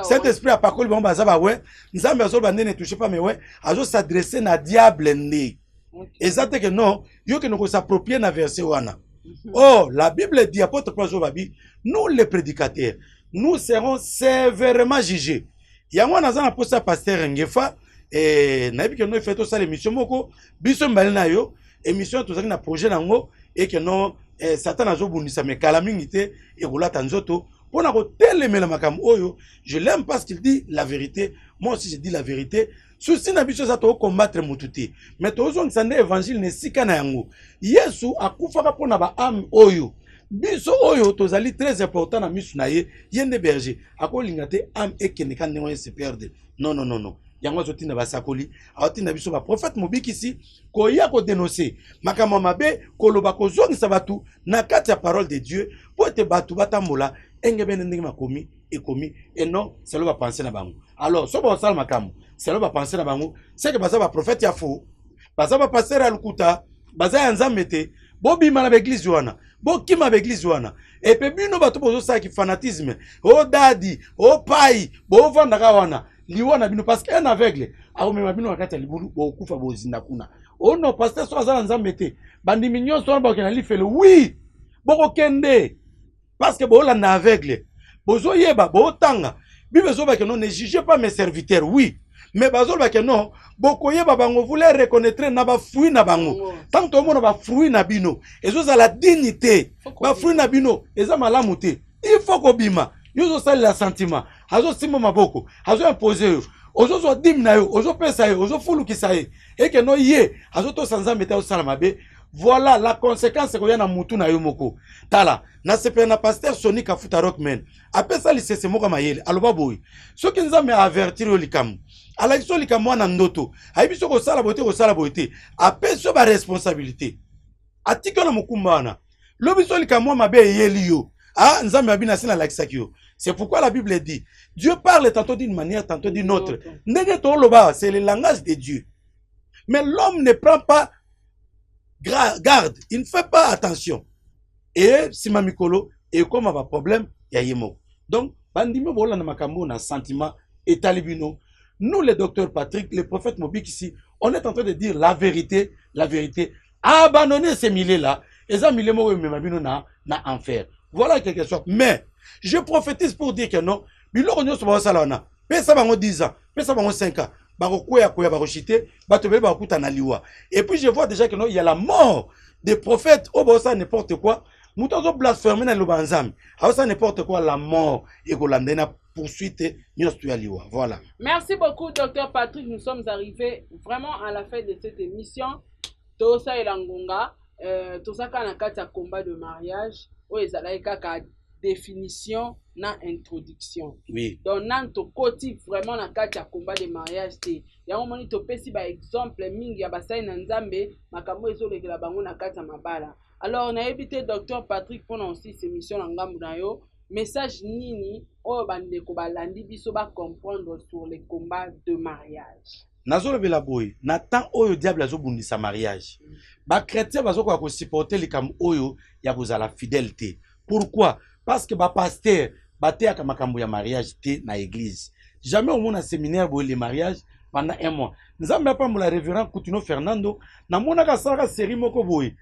Saint Esprit apakoli bango, baza baoints. Nzambe azoloba nde ne touchez pas mes oints, azos'adresse na diable nde. Eza te ke non, yo kende kos'approprie na verset wana. Or la Bible dit, apôtre Paul azoloba bi, nous les prédicateurs, nous serons sévèrement jugés. Yango wana naza na posa ya pasteur Ngefa, nayebi ke no efe tosala émission moko biso mibale na yo. Émission tozalaki na projet nango eke no Satan azobundisa me kala mingi te ekolata nzoto mpona kotelemela makambo oyo. Je l'aime parce qu'il dit la vérité, moi aussi je dis la vérité. Souci na biso eza tocombattre motu te, mais tozongisa nde évangile na esika na yango. Yesu akufaka mpona baâmes oyo biso oyo tozali très important na misu na ye. Ye nde berger, akolinga te âme ekende ka ndenge oyo se perdre. Non, non, non, non. Yango azotinda basakoli, azotinda biso baprophète mobikisi koya kodénoncer makambo ya mabe, koloba, kozongisa bato na kati ya parole de Dieu, mpo ete bato batambola engebene ndenge makomi ekomi et non selon bapensées na bango. Alors so bakosala makambo selon bapensées na bango, seke baza baprophète ya faux, baza bapasteur ya lokuta, baza ya Nzambe te. Bobima na baéglise wana, bokima baéglise wana. Epe bino bato bozosalaki fanatisme, o dadi o pai, bovandaka wana, liwa na bino, parce que un aveugle akomema bino na kati ya libulu, bokokufa, bozinda kuna. O non, pasteur so aza na Nzambe te, bandimi nyonso wana bakokende na lifelo. Oui, bokokende parce que boolanda aveugle. Bozoyeba, bootanga Bible, ezolobake non, ne jugez pas mes serviteurs. Oui, mais bazolobake non, bokoyeba bango, vous les reconnaîtrez na bafruit na bango. Ntango tomona bafruit na bino ezozala digne te, bafruit na bino eza malamu te, il faut kobima. Yo ozosalela sentiment, azosimba maboko, azoimpose yo, ozozwa dîme na yo, ozopesa ye, ozofulukisa ye, eke no ye azotosa Nzambe te, azosala mabe. Voilà la conséquence ekoya na mutu na yo moko. Tala, nasepela na pasteur Soni Kafuta Rockman, apesa lisese moko ya mayele. Aloba boye: soki Nzambe aavertir yo likambo, alakisi yo likambo wana ndoto, ayebi soki kosala boye te, kosala boye te, apesi yo baresponsabilité, atiki yo na mokumba wana, lobi so likambo ya mabe eyeli yo, ah, Nzambe abi na se nalakisaki yo. C'est pourquoi la Bible dit: Dieu parle tantôt d'une manière, tantôt d'une autre. Ndenge toloba, c'est le langage de Dieu, mais l'homme ne prend pas garde, il ne fait pas attention et nsima mikolo ekóma baproblème ya ye moko. Donc bandimi bolanda makambo na sentiment, etali bino. Nous, le docteur Patrick, le prophète Mobikisi, on est en train de dire la vérité, la vérité. Abandonnez ces milieux là eza milieu moko emema bino na enfer. Voilà quelque sorte. Mais je prophétise pour dire que non, biloko nyonso bazosala wana, pesa bango 10 ans, pesa bango 5 ans, bakokwea kwea, bakoshite, bato ebele bakokuta na liwa. Et puis je vois déjà que non, il y a la mort des prophètes oyo bazosala n'importe quoi. Moto azoblasphème na liloba ya Nzambe, azosala n'importe quoi, la mort ekolanda ye na poursuite nyonso to ya liwa. Voilà. Merci beaucoup, docteur Patrick. Nous sommes arrivés vraiment à la fin de cette émission. Tosalela ngonga, toza kaka na kati ya combat de mariage oyo ezalaki kaka définition na introduction. Donc nanu tokoti vraiment na kati ya combat de mariage te. Yango moni topesi baexemple mingi ya basali na Nzambe, makambo ezolekela bango na kati ya mabala. Alors nayebi te, docteur Patrick, mpona osilisa émission na ngambu na yo, message nini oyo bandeko balandi biso bacomprendre sur les combats de mariage? Nazolobela boye: na temps oyo diable azobundisa mariage, bachrétien bazokoka kosupporter likambo oyo ya kozala fidèle te. Pourquoi? Parce que bapasteur bateyaka makambo ya mariage te na église. Jamais omona séminaire boye, le mariage, pendant un mois. Nzambe apambola révérend Coutinho Fernando, namonaka asalaka série moko boye,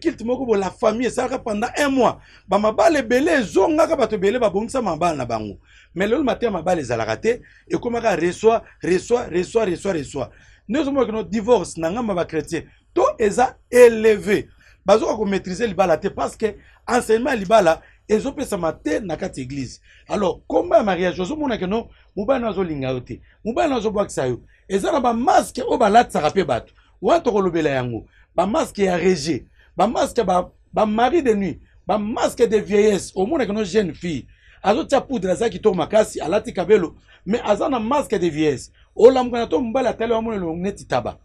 culte moko boye, la famille, esalaka pendant un mois, bamabala ebele ezongaka, bato ebele babongisa mabala na bango. Mais lelo mateya mabala ezalaka te, ekomaka reçoit, reçoit, reçoit, reçoit, reçoit. Nde ozomona kino divorce na ngambo ya bachrétien to eza élevé, bazoka komaîtrise libala te parce que enseignement ya libala ezopesama te na kati ya église. Alors komba ya mariage, ozomona keno mobali no azolinga yo te, mobali no azobwakisa yo. Eza na bamasque oyo balatisaka mpe bato wana, tokolobela yango, bamasque ya rejet, bamasque ya bamari de nuit. Bamasque de vieillesse, omonaka no jeune fille azotia poudre, aza kitoko makasi, alati kabelo, mais aza na masque de vieillesse. Olamuka na to mobali atali, wamona elongi neti taba.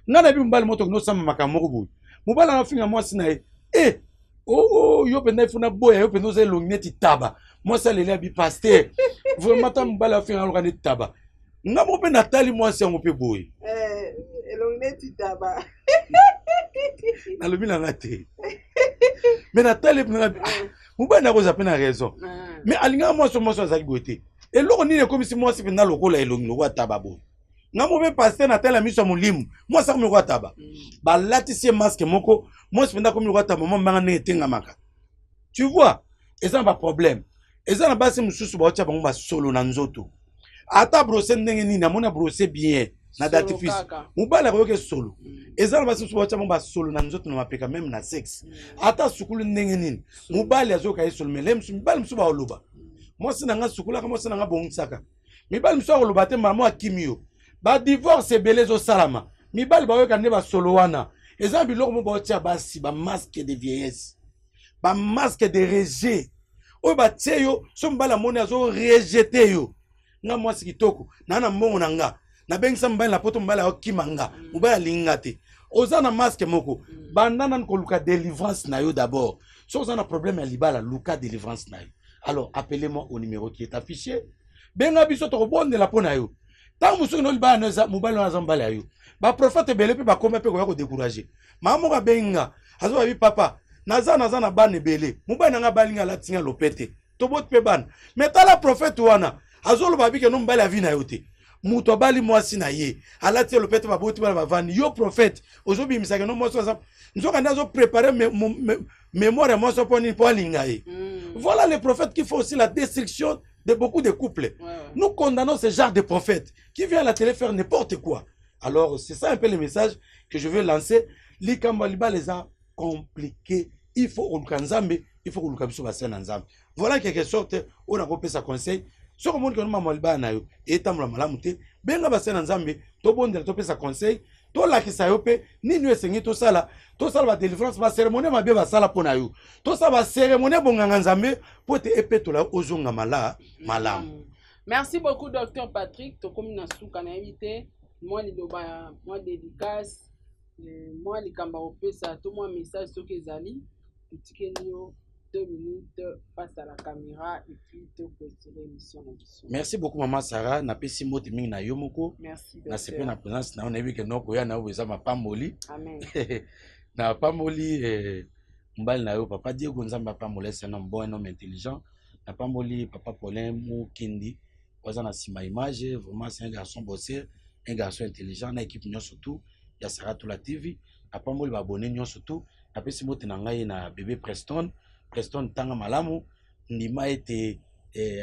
Ngai nayebi mobali moto okende osamba makambo moko boye, mobali anafinga mwasi na ye: "E oh, oh, yo mpenza ifuna boya, yo mpenza oza elongi neti taba." Mwasi aleli, abi: "Pasteur, vraiment, ta mobali afinga aloka neti taba." Nga moko mpe natali mwasi yango mpe boye. Eh, elongi neti taba. Nalobi na nga te, mais natali ah, mobali nakozala mpe na raison, mais alingaka mwasi, mwasi azalaki boye te. Eloko nini ekomisi mwasi mpenza lokola elongi lokola taba boye? Nga moko mpe pasteur natala miso ya molimo, mwasi akomi lokola taba. Balatisi ye masque moko, mwasi mpenza akomi lokola taba, mwa mbanga ndenge etengamaka. Tu vois, eza na baproblème. Eza na basi mosusu baotia bango basolo na nzoto. Ata brosse ndenge nini, amoni abrosse bien na dentifrice, mobali akoyoka solo. Eza na basi mosusu baotia bango basolo na nzoto, na mapeka, même na sexe. Ata sukulu ndenge nini, mobali azoyoka ye solo. Mele mosusu, mibali mosusu baoloba: "Mwasi na nga sukulaka, mwasi na nga bongisaka." Mibali mosusu akoloba te, mama akimi yo. Badivorce ebele ezosalama, mibali bayoka nde basolo wana. Eza biloko mo baotia basi, bamasque de vieillesse, bamasque de rejet oyo batie yo. So mobali amoni azorejeter yo: "Nga mwasi kitoko, naa na mbongo na nga, nabengisa mobali na poto, mobali aokima nga, mobali alingi nga te." Oza na masque moko. Banda nani koluka délivrance na yo d'abord. So oza na problème ya libala, luka délivrance na yo. Alors appelez-moi au numéro qui est affiché, benga biso, tokobondela mpo na yo. Ntango mosusu no libala no eza mobali wana aza mobali ya yo. Baprofete ebele mpe bakoma mpe koya kodécourager. Mama moko abengi nga, azobabi: "Papa, naza na bana ebele, mobali na nga abalinga, alatinga lopete, toboti mpe bana." Mais tala, prophète wana azoloba bike no mobali avi na yo te. Moto abali mwasi na ye, alati ye lopete, baboti bana, bavandi. Yo prophète ozobimisaka no mwasi aza, nzoka nde azoprépare mémoire ya mwasi mpo nini? Mpo alinga ye. Voilà les prophètes qui font aussi la destruction de beaucoup de couples. Nous condamnons ce genre de prophètes qui vient à la télé faire n'importe quoi. Alors c'est ça un peu le message que je veux lancer. Likambo ya libala eza compliqué. Il faut koluka Nzambe, il faut koluka biso basali na Nzambe. Voilà quelque sorte oyo nakopesa conseil. Soki omoni keno mama libala na yo etambola malamu te, benga basali na Nzambe, tobondela, topesa conseil, tolakisa yo mpe nini oyo esengi tosala. Tosala badélivrance, bacérémonie mabe basala mpo na yo, tosala bacérémonie ebonganga Nzambe mpo ete epetola yo, ozonga malamu. Merci beaucoup, docteur Patrick. Tokomi na suka. Nayebi te, mwa liloba ya mwa dédicace, mwa likambo ya kopesa to mwa message soki ezali, totikeli yo 2 minutes face à la caméra et puis toclôturer émission na biso. Merci beaucoup, mama Sara. Napesi mbote mingi na yo moko. Merci. Nasepeli na présence na yo. Nayebi ke nokoya na yo eza mapamboli. Amen. Napamboli mobali na yo, papa Diego. Nzambe apambola, c'est un homme bon, un homme intelligent. Napamboli papa Paulin Mukindi oza na nsima image. Vraiment, c'est un garçon bosseur, un garçon intelligent. Na équipe nyonso tout ya Saratola TV, napamboli baabonnés nyonso tout. Napesi mbote na ngai na bébé Preston. Preston, ntanga malamu, ndima ete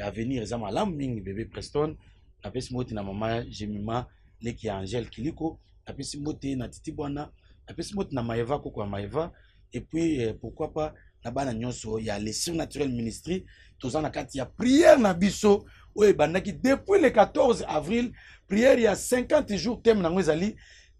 avenir eza malamu mingi, bébé Preston. Napesi mbote na mama Jemima, leki ya Angele Kiliko. Napesi mbote na Titi Bwana. Napesi mbote na Maeva, koko ya Maeva. Et puis pourquoi pas na bana nyonso ya Le Surnaturel Ministry. Toza na kati ya prière na biso oyo ebandaki depuis le 14 avril, prière ya 50 jours. Thème nango ezali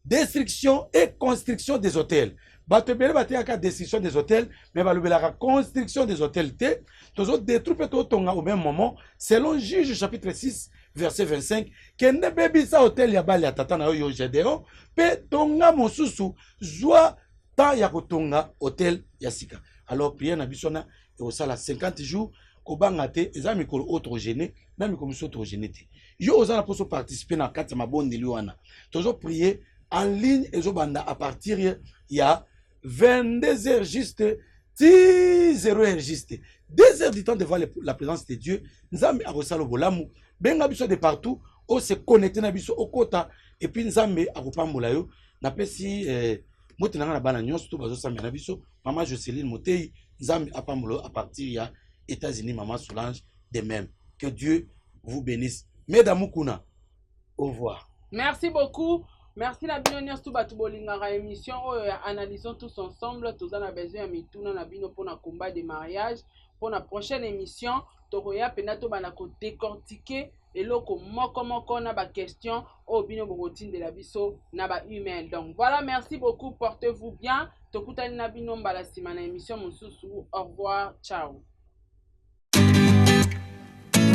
destruction et construction des autels. Bato ebele bateyaka destruction des autels, mais balobelaka construction des autels te. Tozodétruire mpe totonga au même moment, selon Juge chapitre 6 verset 25: "Kende bebisa autel ya Baal ya tata na yo, yo Gédéon, mpe tonga mosusu." Zwa temps ya kotonga autel ya sika. Alors prière na biso wana ekosala 50 jours. Kobanga te, eza mikolo oyo tojeûner, na mikolo mosusu tojeûner te. Yo oza na mposo participer na kati ya mabondeli wana, tozoprier en ligne. Ezobanda à partir ya 22 heures juste ti 0 heure juste, 2 heures du temps devant la présence de Dieu. Nzambe akosala bolamu. Benga biso de partout, ose connecte na biso, okota, et puis Nzambe akopambola yo. Napesi mbote na ngai na bana nyonso to bazosambela na biso. Mama Joceline Motei, Nzambe apambola yo à partir ya États-Unis. Mama Solange, de même. Que Dieu vous bénisse. Mesdames kuna, au revoir. Merci beaucoup. Merci na bino nyonso bato bolingaka émission oyo ya Analysons tous ensemble. Toza na besoin ya mituna na bino mpona combat de mariage. Mpona prochaine émission, tokoya mpenza tobanda kodécortiquer eloko moko moko na baquestion oyo bino bokotindela biso na ba email. Donc voilà, merci beaucoup, portez-vous bien. Tokutani na bino mbala nsima na émission mosusu. Au revoir, ciao.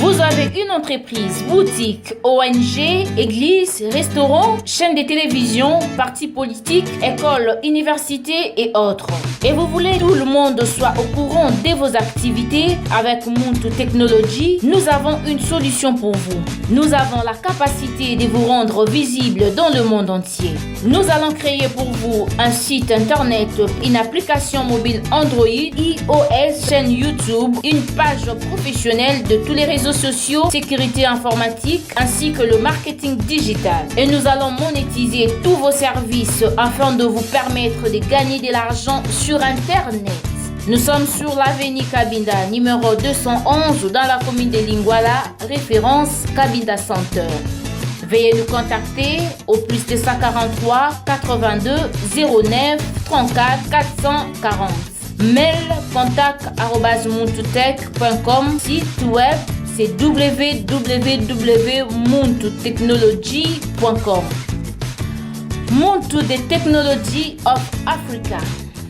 Vous avez une entreprise, boutique, ONG, église, restaurant, chaîne de télévision, parti politique, école, université et autres. Et vous voulez que tout le monde soit au courant de vos activités avec Muntu Technology, nous avons une solution pour vous. Nous avons la capacité de vous rendre visible dans le monde entier. Nous allons créer pour vous un site internet, une application mobile Android, iOS, chaîne YouTube, une page professionnelle de tous les réseaux sociaux, sécurité informatique ainsi que le marketing digital. Et nous allons monétiser tous vos services afin de vous permettre de gagner de l'argent sur Internet. Nous sommes sur l'avenue Kabinda, numéro 211, dans la commune de Lingwala, référence Kabinda Center. Veuillez nous contacter au plus 243 82 09 34 440. Mail contact site web c'est www.muntutechnology.com. Muntu the Technology of Africa.